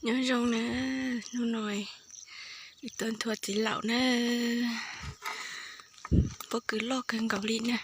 Nyob zoo na, hnub no wb tuaj nthua txiv laum na, pob kws loj kawg nkaus li na.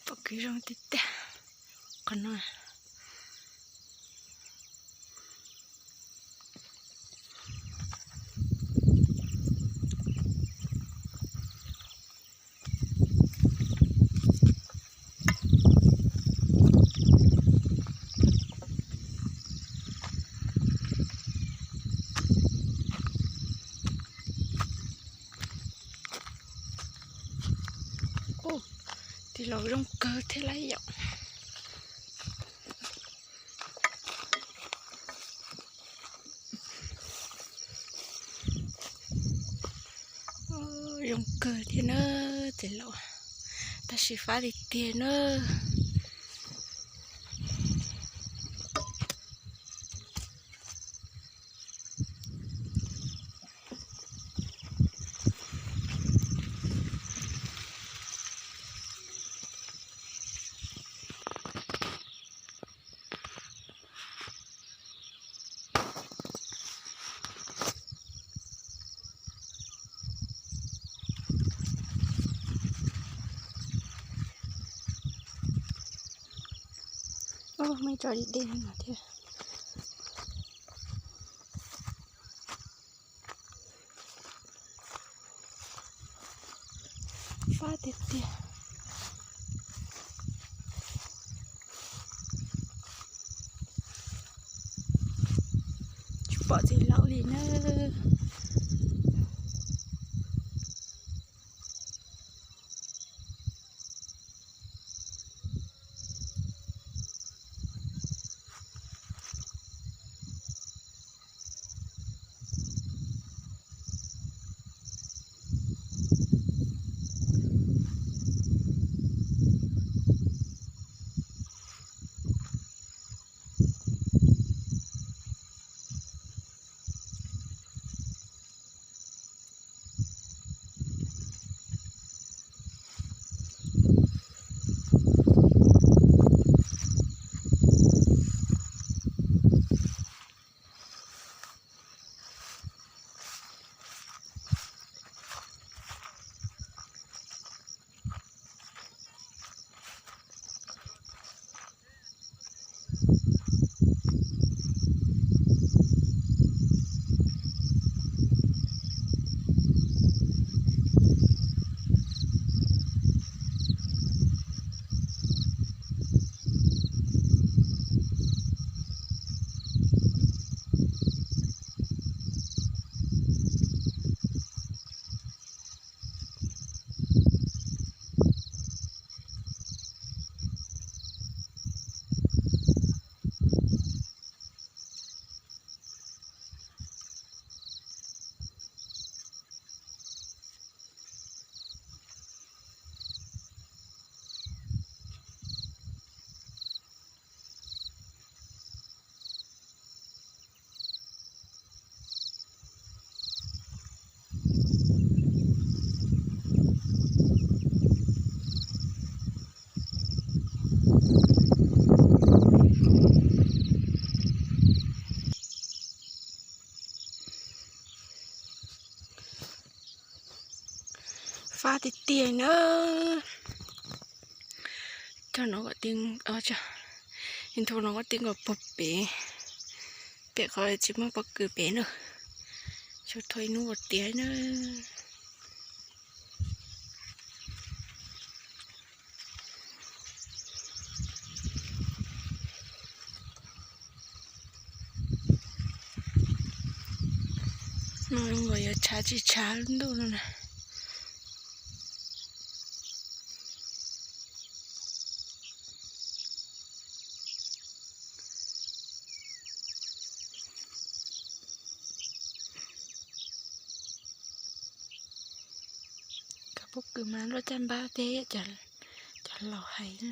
Pob kws zoo tiag tiag qhov no. Txiv laum zoo kawg thiab lauj yom. Zoo kawg thiab na, txiv laum, tab sis fab tiag tiag na. Muaj ib co dib dej no thiab. Fab tiag tiag. Tsis pom txiv laum li na. Fab tiag tiag na. Cog no kom tib, ntho no kom tib nkaus puag pem, pem qhov tsis muaj pob kws pem na. Tsuas thua ib hnub ua tiav na. No los yuav tshav tsis tshav lub ntuj no na. Kab Pob kws mas luaj caj npab thiab, cov laus hais.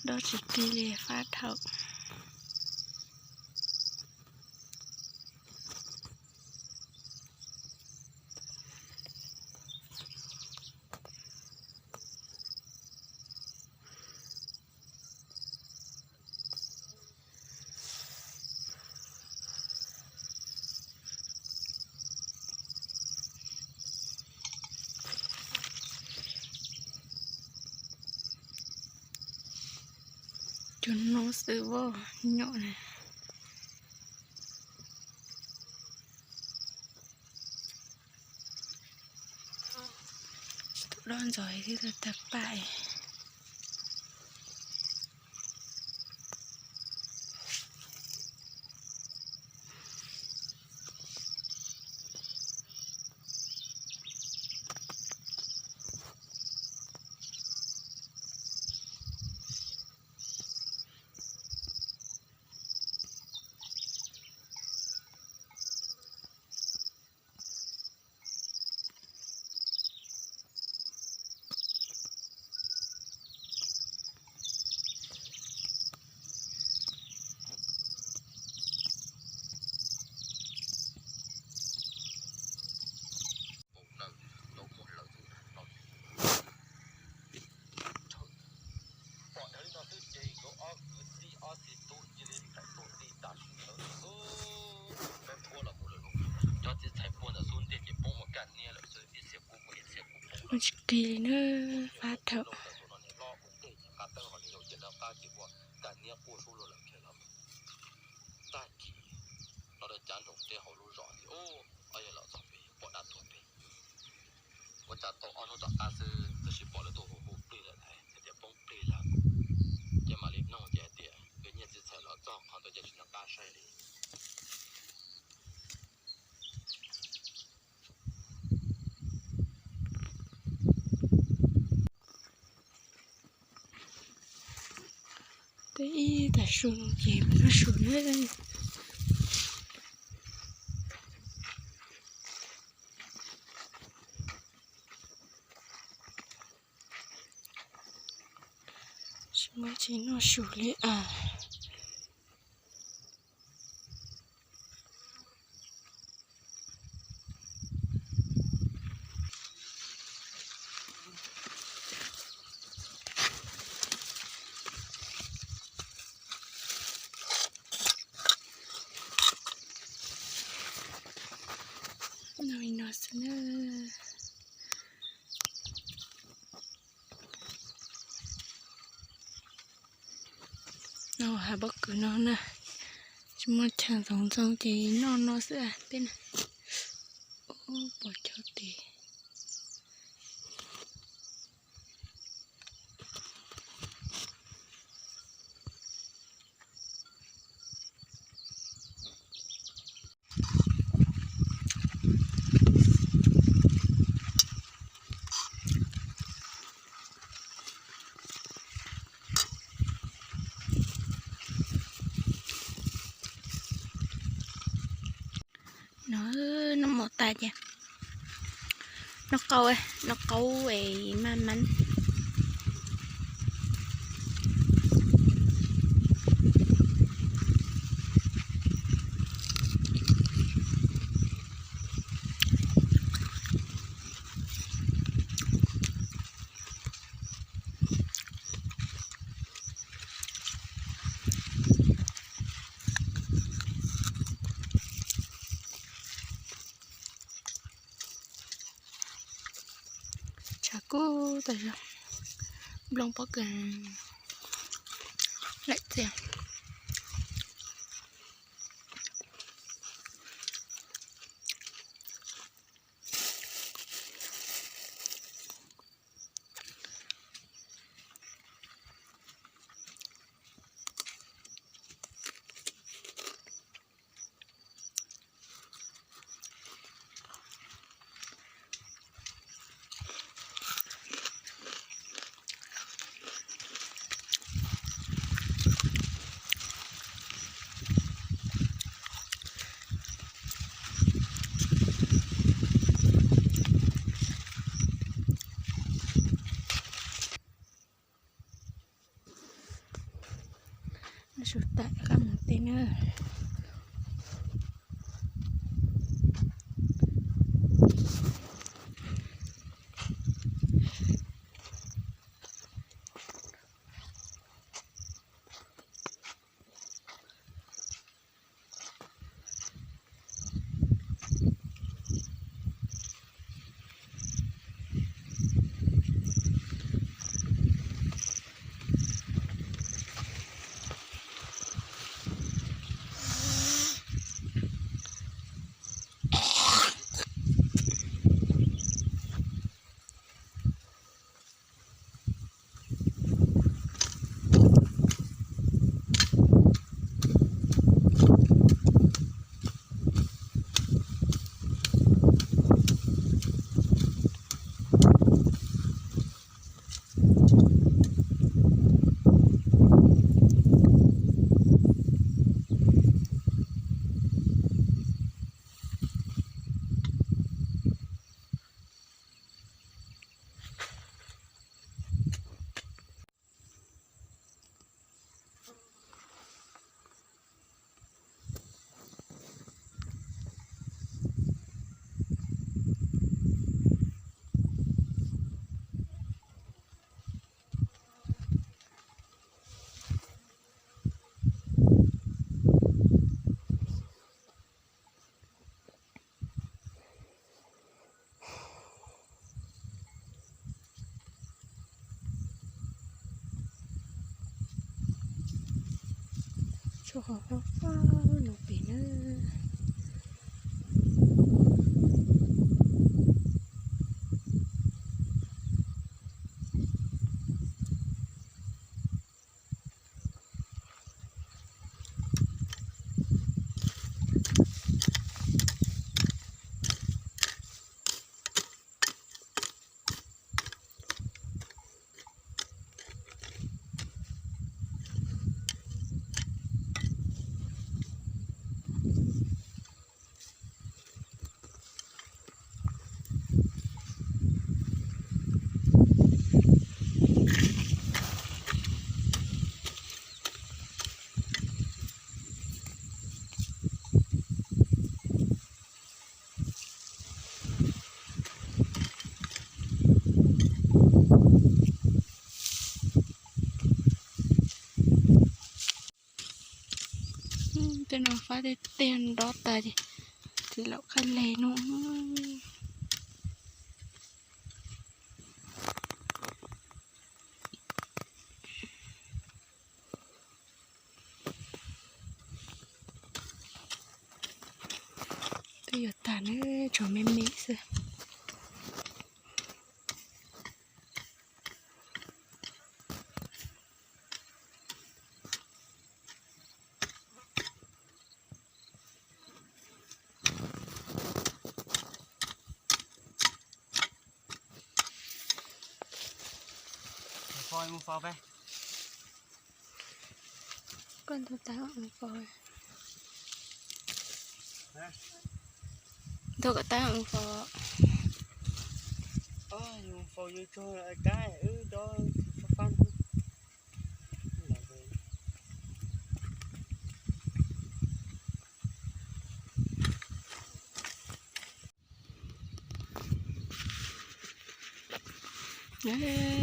Dob tsis kig li, fab dhau. Cov no xwb voj nyom na. Tus dob ntxos thiab tag paj. Tsis kig na, fab dhau. Ua cas tau ob hnub tom qab xwb tab sis pom lawv tuaj hu hu plig lawm, tias poob plig lawm. Ces mam li noog ces hais tias nkawd nyiaj txiv txhais los txog qhov ntawd ces tsis nco qab saib li. Ib tag su ces mus noj su na. Tsis muaj tsis noj su li as. Noj li no xwb na. Noj hav pob kws no na, tsis muaj chaw ntxoov ntxoo ces noj no xwb peb na. Ub, pom chob tes. No, noj mov tas ces noj qaub, noj qaub es maj mab. Tshav kub tas zog, nplooj pob kws laim txias. Su tam qab mus tej na. Tshuav qhov fab fab no pem na. Tej no fab tiag tiag, nrov tas ces txiv laum qhaib leg no. Twb yuav tag na, tshuav me me xwb. Koj ntog tas mus faus. Ntog kom tas mus faus.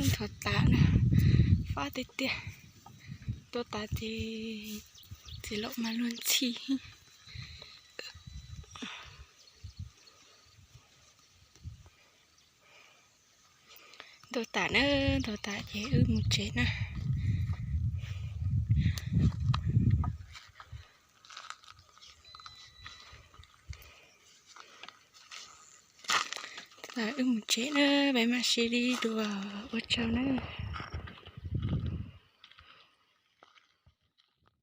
Ntog tas na, fab tiag tiag. Ntog tas ces txiv laum mas luag ntxhi. Ntog tas na, ntog tas ces wb mus tsev na. Wb mus tsev na, peb mam sib ntsib dua, ua tsaug nawb.